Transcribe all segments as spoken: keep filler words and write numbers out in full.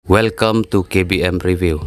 Welcome to K B M Review.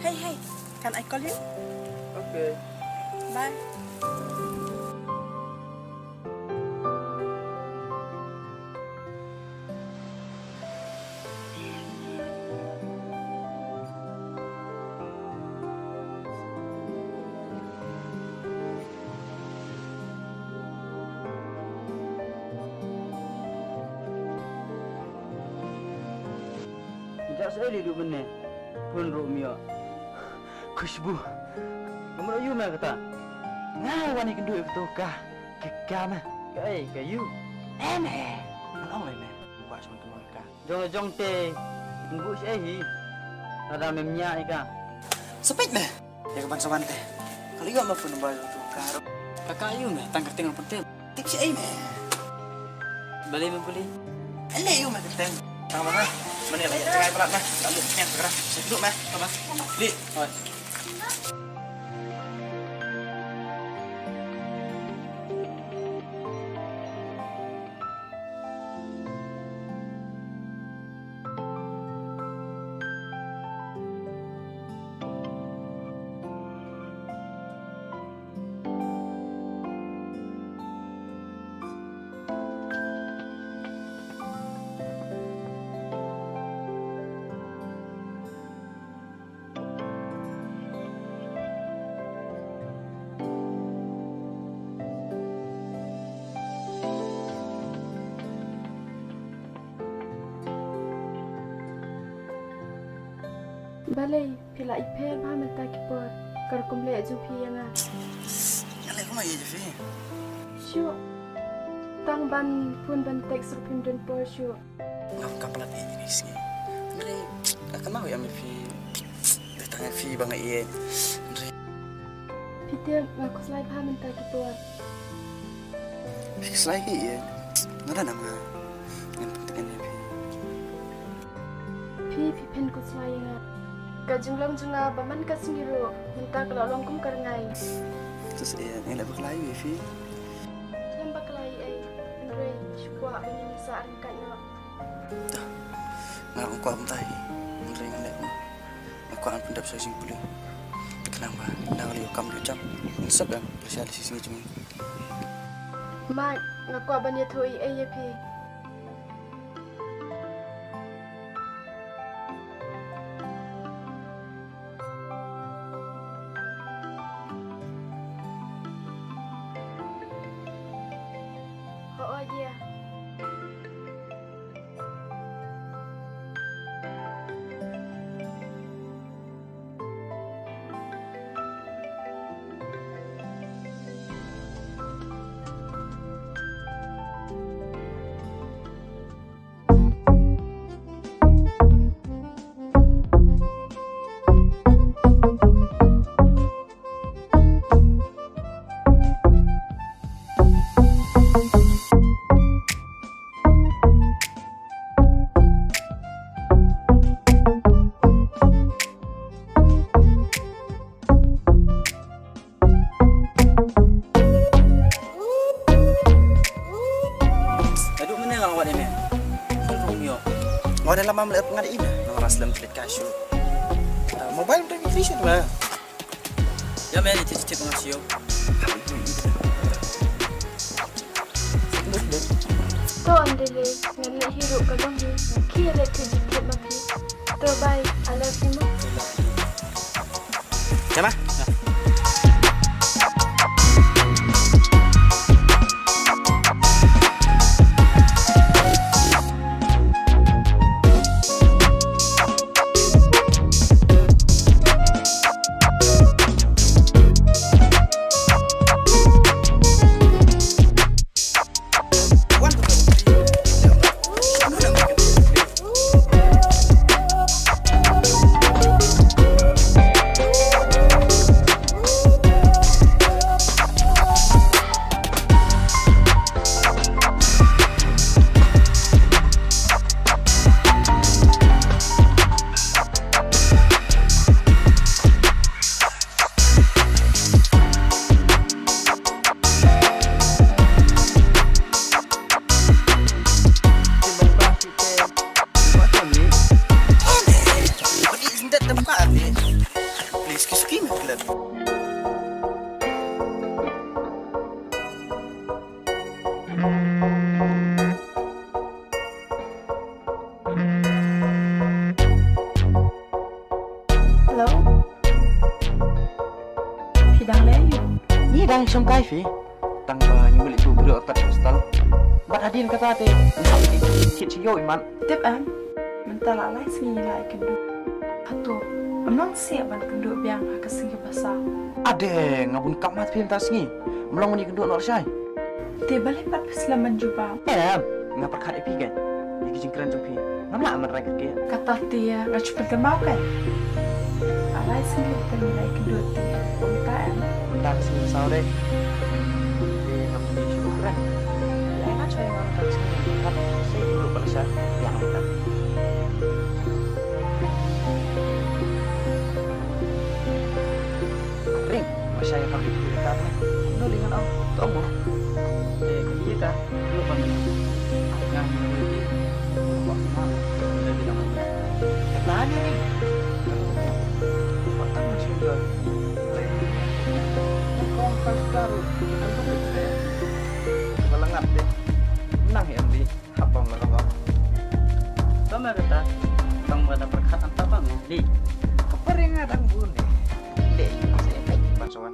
Hey, hey, can I call you? Okay. Bye. Jaka seh ïa u mynne. Pun ruh mio. Khushbu. Ngam ïoh ïa me kata. Nga wan ïa kynduh ïa kato ka. Ka ka me. Ka ei ka ïu. Em eh. Ngan ong ïa me. Buka shong kynduh ïa ka. Jong jong te. Ngam ïoh seh hi. Lada mem ñiah ïa ka. Sepet me. Ïa ka ban sa wan te. Ka la ïoh ma phone number tu ka. Ka ka ïoh me tang kyrteng pynte. Tip shi ei me. Balei me balei? Ele ïoh me kyrteng. Tang ma me. Mane la ïa try palat me. Lalu nyen kra. Duduk me. Tama. Li. Oi. Balei phi la ipher bha mynta ki por, ka rukom leh jong phi ïa nga. Nga leh kumno ïa phi? Shuh. Tang ban phone ban text ruh phim don por shuh. Ngam kam palat ïa phi sngi. Hynrei nga kynmaw ïa me phi. Dei tang ïa phi ba nga ïeit. Hynrei phi tip nga khuslai bha mynta ki por. Phi khuslai ki ïa. Nga da nam nga. Ngan pyntip ïa phi. Phi phi phin khuslai ïa nga. Ka jinglong jong nga ba man ka sngi ruh mynta ka la long kum ka rngai. Tus ïa nga la bakla ïa phi. Lem bakla ïa ei. Hynrei shu kwah ban ïa sah ryngkat noh. Nga ruh nga kwah kumta hi. Hynrei ngan leh kumno? Nga kwah ngan pyndep sa jingpule. Khnang ba nang lei kam lei jam. Ngan sop ïa nga lashai da shi sngi jong ngi. Mike, nga kwah ban ïathuh ei ei ïa phi. Hooid ïa. Aduh, mynne nga la wad ïa me. Bel Romeo. Nga wan ïalam, mam leh pyngngad ïa me. Nga la slem klik ka shu. Ah, mobile uta mi kri shu ba. Ïa me, ni tip tip nga shu. To Andele, ngan leh hi ruh ka long hi. Ki leh tu jingkit ma phi. To bye, I love you mo. Ïa ma. Ngam kai phi. Tang ba ngi mut leit buh briew artat hostel. Bad hadien kata te ngam leit kit sha ïew imat. Tip em, mynta la lai sngi la ïakynduh. Hato ym long sieh ban kynduh biang ha ka sngi ba saw? Ade, nga bun kap mat phi mynta sngi. Ym long ban ïakynduh noh lashai. Te balei pat phi slem ban jubab? Em, nga pyrkhat ïa phi kein, ïa ki jingkren jong phi. Ngam lah ban rai kyrkieh. Kata te nga shu pynkynmaw kein. Ka lai sngi te ngi la ïakynduh te mynta em. Mynta ka sngi ba saw de. Te ngam phi shu kren. Ïa nga shu ïa nga mynta ka sngi. Kat se ïakynduh ba la sha. Ïa nga mynta. Ring, ba shai ka ring ka ring. No ling an au. To mo. Eh, ka ïa ka. Lo ban. Nga mo ni. Ba ma. Ka ta ni ni. Ba ta mo shi ga. Kong ka ta ru. Kan tu ke. Ba la ngat de. Nang em di. Hap bam la ka bam. Ba ma kata, tang ba da pyrkhat anta ba ngam lei. Ka pyrkhat nga dang bun eh. Lei, sa ïa kai ki ban sawan.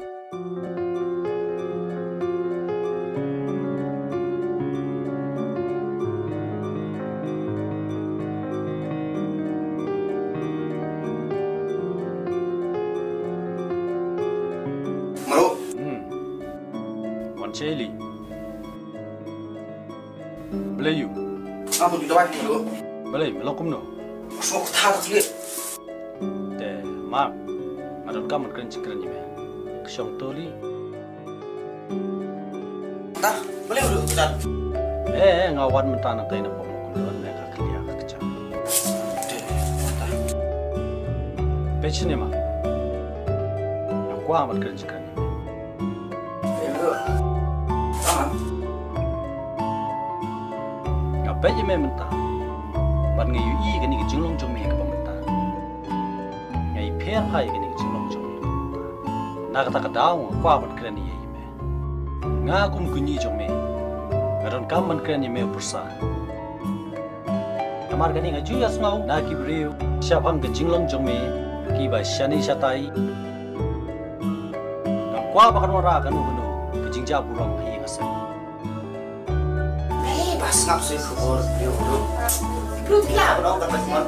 Maro. Hmm. Wan Shelly. Balei ïa u? Nga bud ïa u dawai kumno? Balei, me long kumno? Sngewthuh da khlieh. Te, Mark, nga donkam ban kren jingkren ïa me. Ka shong to lei. Ta, balei u dawai kumta? Eh, nga wan mynta na kai na pok mo kumno ne ka khlieh ka kjat. Te, ta. Peit shane Mark. Nga kwah ban kren jingkren ïa me. Nga peit ïa me mynta. Bad nga ïohi ïa kane ka jinglong jong me kaba mynta. Nga ïapher bha ïa kane ka jinglong jong me kaba mynta. Na kata ka daw nga kwah ban kren ïa me. Nga kum kñi jong me. Nga donkam ban kren ïa me u pyrsa. Namar kane nga ju ïohsngew na ki briew shaphang ka jinglong jong me kiba shane shatai. Ngam kwah ba kan wanrah kano kano ka jingjah burom ha ïing ha sem. Hei, ba sngap sui khubor briew briew. Briew ki la ba dong kan ba mon.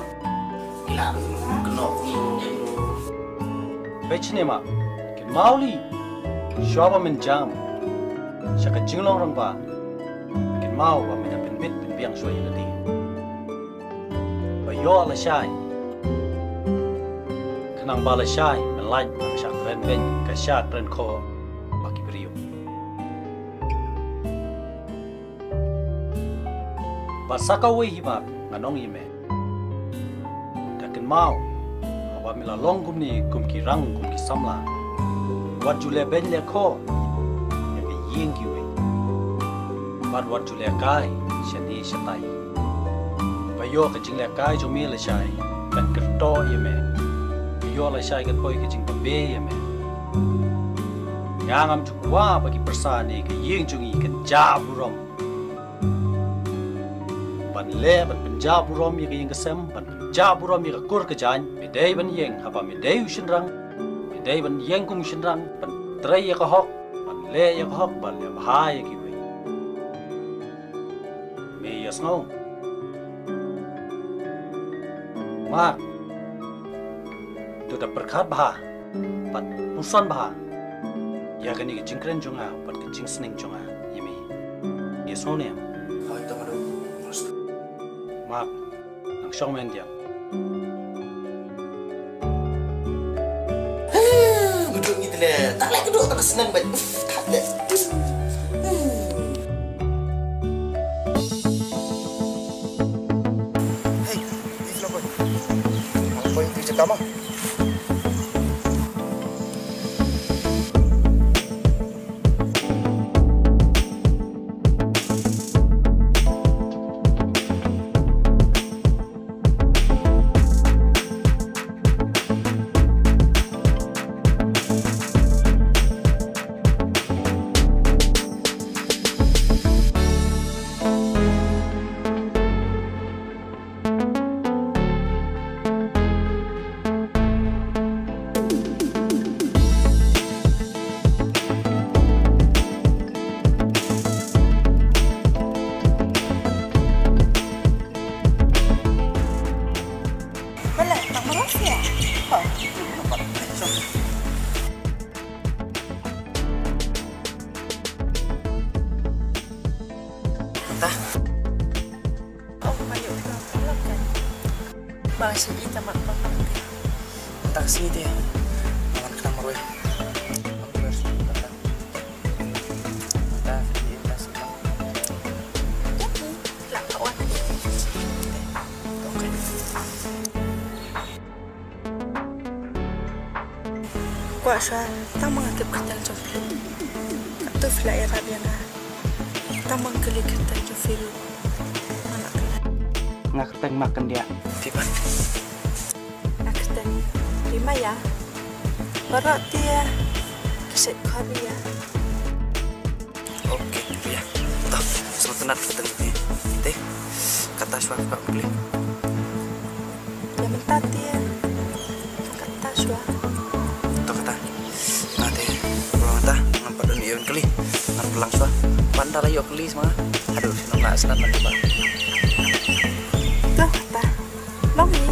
Ki la ba kano kano. Peit shane ma, kynmaw lei. Shuwa ba men jam sha ka jinglong rangbah, kynmaw ba men da pynbit pynbiang shuwa ïa lade. Ba ïoh lashai. Khnang ba lashai, men lait, ka shah kren beiñ, ka shah kren khoh, ba ki briew. Bad sa kawei hi Mark, ngan ong ïa me. Da kynmaw, haba me la long kumne, kum ki rang, kum ki samla. Wat ju leh beiñ leh khoh ïa ka ïing kiwei. Bad wat ju leh kai shane shatai. Ba ïoh ka jingleh kai jong me lashai kan kyrtoh ïa me. Ba ïoh lashai kan poi ka jingbabe ïa me. Nga ngam ju kwah ba ki pyrsa ne ka ïing jong ngi kan jah burom. Ban leh, ban pynjah burom ïa ka ïing ka sem, ban pynjah burom ïa ka kur ka jaiñ, me dei ban ïeng, haba me dei u shynrang, me dei ban ïeng kum u shynrang, ban trei ïa ka hok, ban leh ïa ka hok, ban leh bha ïa kiwei. Me ïohsngew. Mark. To da pyrkhat bha. Bad pyrshang bha ïa kane ka jingkren jong nga bad ka jingsneng jong nga ïa me. Ïa sngewbha. Hooid, to madu. Mark, nang shong mynta. Madu ngi tele. Tak leh ka duk, tak sneng bad. Tak leh. Hey, ih, kenapa? Apa itu cakap mah? Ba shi ita mat ba. Taksi te. Aman kena marwei. Kwah shuwa tang ba nga tip kyrteng jong phi. Katto phi la ïarap ïa nga. Tang ba nga kylli kyrteng jong phi ruh. Nga la kylli. Nga kyrteng Markandia. Phi pat? Nga kyrteng Rimaya. Baroh te ka shet khot ïa. Okay, Ria. To, sngewtynnat kyrteng jong phi. Te, kata shuwa phi pat kylli. Ïa mynta te. Kata shuwa. To kata. Nga te, ba mynta ngam pat don ei ban kylli. Ngan pynlang shuwa. Ban da la ïoh kylli sma nga. Haduh shu nang la sngewtynnat ban jubab. To kata. Long hi.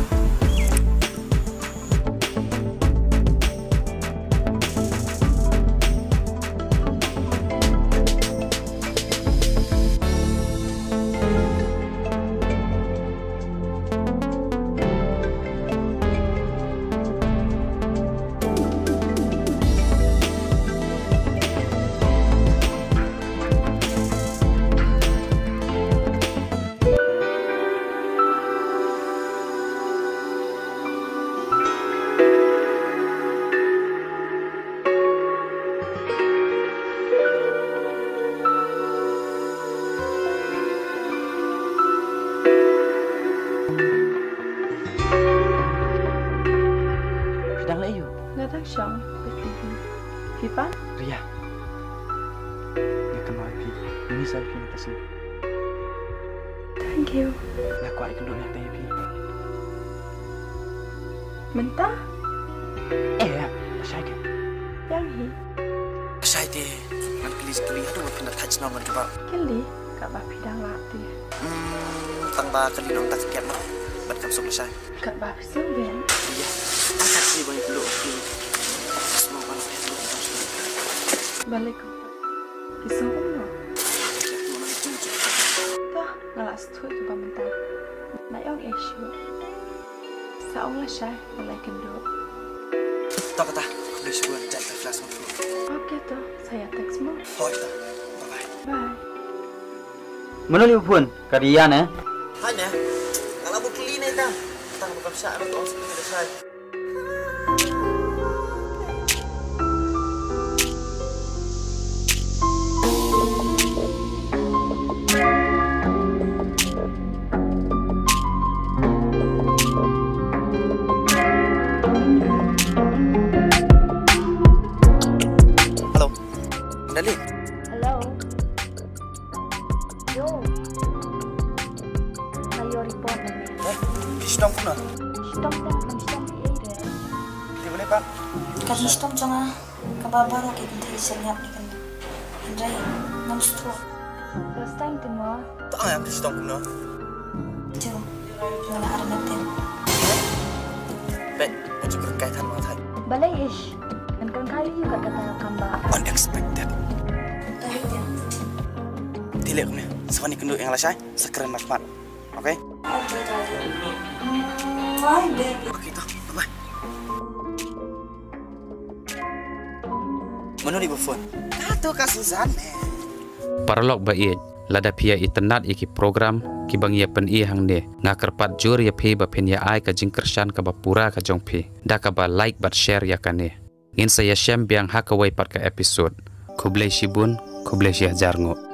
Phi dang leh aiu? Nga dang shong bad T V. Phi pat? Ria. Nga kynmaw ïa phi. Nga miss ïa phi mynta sngi. Thank you. Nga kwah ïakynduh ïa phi. Mynta? Eh, lashai te. Ïa hi. Lashai te. Ngan kylli kylli haduh ba phin da thait shnong ban jubab. Kylli, katba phi dang lah te. Hmm, tang ba kylli nong tak kiat ma. Bad kam suk lashai. Katba phi sngewbha. Ïa. Ang tak si ba ïa phi. Sma ban phi. Balei kumta? Phi sngewbha kumno? Ïa, kumno nang tu tu. Tah, nga la sngewthuh ïa kaba mynta. Nga ong ïa shuh. Sa ong lashai, nga la ïakynduh. To kata, khublei shibun, jai ta flash mo. Okay to, sa ïa text mo. Hooid to. Bye bye. Bye. Mano li phone? Ka Ria ne? Hai ne. Nga la bukli ne ta. Tang buka pisa ano to ong sa lashai. Hello. Dali. Hello. Yo. Nga ïoh report na me. Eh, phi shitom kumno? Shitom tang, kam shitom phi ei re. Te balei pat? Ka shitom jong nga kaba baroh ki kynthei sngewsih ïa kane. Hynrei ngam sngewthuh. First time te mo. To ong ïa phi shitom kumno? Jo. Nga la armet te. Peit, nga ju kren kai than ma thait. Balei ish. Ngan kren kai ïa u kat kata kam ba unexpected. Te leh kumne, sa wan ïakynduh ïa nga lashai, sa kren mat mat. Okay? Okay, darling. Mwah, baby. Okay, to. Bye bye. Mano li ba phone? Ka to ka Susan ne. Paralok ba ïeit, lada phi ïa itynnad ïa ki program kiba ngi ïa pyni hangne, nga kyrpad jur ïa phi ba phin ïa ai ka jingkyrshan kaba pura ka jong phi da kaba like bad share ïa kane. Ngin sa ïashem biang ha kawei pat ka episode. Khublei shibun, khublei shihajar nguh.